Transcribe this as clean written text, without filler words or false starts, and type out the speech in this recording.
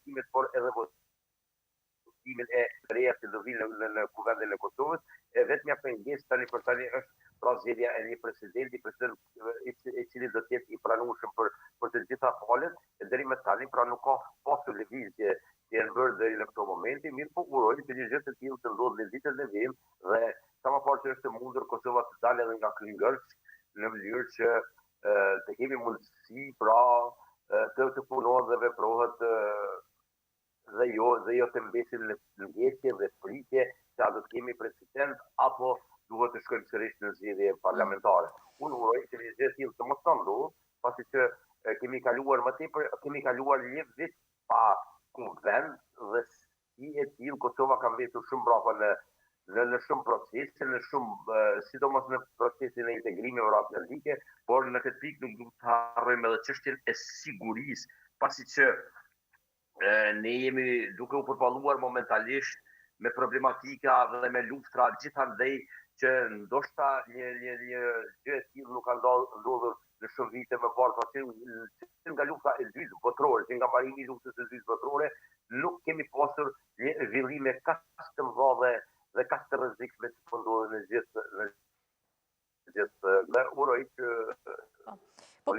votimet, por edhe votimin e reja që do vinë në, në Kuvendin e Kosovës. E vetmja pengesë tani për tani është pra zgjedhja e një presidenti, president i, i cili do të jetë i pranueshëm për për të gjitha palët, e deri më tani pra nuk ka pasur lëvizje që janë bërë deri në këto momente, mirëpo uroj që një gjë të tillë të ndodhë në ditët në vijim dhe sa më parë që është e mundur Kosova të dalë edhe nga ky ngërç në mënyrë që të kemi mundësi pra të të punohet dhe veprohet dhe jo dhe jo të mbesim në ngecje dhe pritje se a do të kemi president apo duhet të shkojmë sërish në zgjedhje parlamentare. Unë uroj që një gjë e tillë të mos na ndodhë, pasi që kemi kaluar më tepër, kemi kaluar një vit pa kuvend dhe si e tillë Kosova ka mbetur shumë mbrapa në në në shumë procese, në shumë sidomos në procesin e integrimeve euroatlantike, por në këtë pikë nuk duhet të harrojmë edhe çështjen e sigurisë, pasi që ne jemi duke u përballuar momentalisht me problematika dhe me luftra gjithandej që ndoshta një një një gjë e tillë nuk ka ndodhur në shumë vite më parë, pra që, që nga lufta e dytë botërore, që nga mbarimi i luftës së dytë botërore, nuk kemi pasur një zhvillime kaq të mëdha dhe dhe kaq të rrezikshme që po ndodhin në gjithë në gjithë dhe uroj që po.